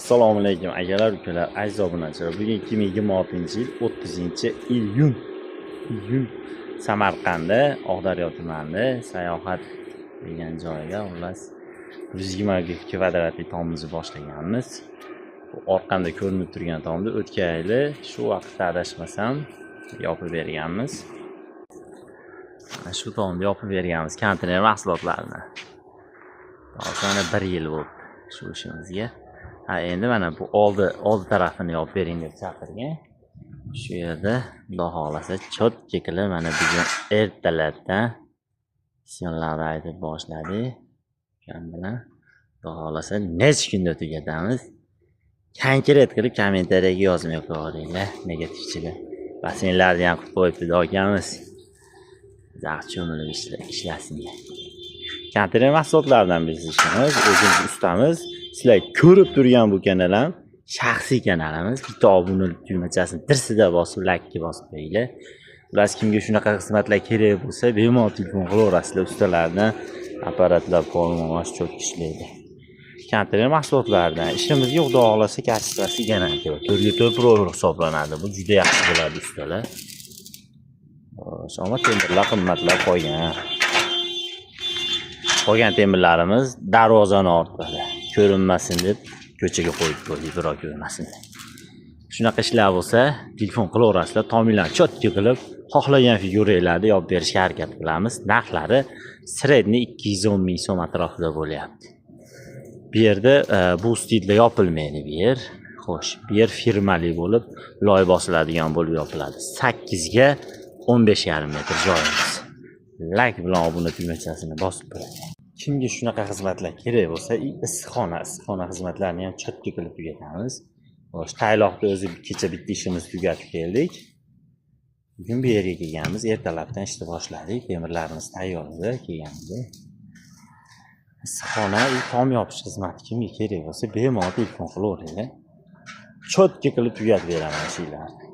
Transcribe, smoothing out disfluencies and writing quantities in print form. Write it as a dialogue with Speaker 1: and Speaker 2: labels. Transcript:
Speaker 1: Assalomu alaykum, akalar, ukalar, aziz obunachilar. Bugun 2026-yil 30 iyun. Iyun Samarqandda, Oqdaryo tumanida Sayohat degan joyda, xullas, 120 kvadratli tomimizni boshlaganmiz. Bu orqamda ko'rinib turgan tomni o'tgan yili shu vaqtda, adashmasam, yopib berganmiz. Mana shu tomni yopib berganmiz konteyner mahsulotlarini. Hozir mana bir yil bo'ldi shu ishimizga. Ha, endi mana bu oldi tarafini yopib bering deb chaqirgan. Shu yerda, Xudo xohlasa, чётко qilib, mana bugun ertalabdan syomkalarni aytib boshladik. Ukam bilan, Xudo xohlasa, necha kunda tugatamiz. Konkret qilib kommentariyaga yozmay qo'yinglar, negativchilar. Basseynlarni ham qilib qo'yibdi akamiz. Zax cho'milib ishlasinlar. Konteyner mahsulotlaridan biz ishimiz, o'zimiz ustamiz. Sizlar ko'rib turgan bu kanal ham shaxsiy kanalimiz. Bitta obuna tugmachasini tirsida bosib, laykka bosib qo'yinglar. Xullas, kimga shunaqa xizmatlar kerak bo'lsa, bemalol telefon qilaverasizlar ustalardan. Apparatlar полный четко ishlaydi. Konteyner mahsulotlaridan ishimizga, Xudo xohlasa, качество si garantiya. To'rtga to'rt profil hisoblanadi. Bu juda yaxshi bo'ladi, ustalar. Xo'sh, ammo temirlar qimmatlab qolgan. Qolgan temirlarimiz darvozani ortida ko'rinmasin deb ko'chaga qo'yib qo'ydik, birov ko'rmasin deb. Shunaqa ishlar bo'lsa, telefon qilaverasizlar, tominglarni чётко qilib, xohlagan figuralarni yopib berishga harakat qilamiz. Narxlari средний 210 ming so'm atrofida bo'lyapti. Bu yerda bu stilda yopilmaydi bu yer. Xo'sh, bu yer firmali bo'lib, loy bosiladigan bo'lib yopiladi. 8 ga 15,5 metr joyimiz. Layk bilan obuna tugmachasini bosib qo'ying. Kimga shunaqa xizmatlar kerak bo'lsa, issiqxona xizmatlarini ham чётко qilib tugatamiz. Xo'sh, Tayloqda o'zi kecha bitta ishimizni tugatib keldik. Bugun bu yerga kelganmiz. Ertalabdan ishni boshladik. Temirlarimiz tayyor edi kelganida. Issiqxona, tom yopish xizmati kimga kerak bo'lsa, bemalol telefon qilaveringlar. Чётко qilib tugatib beraman ishinglarni.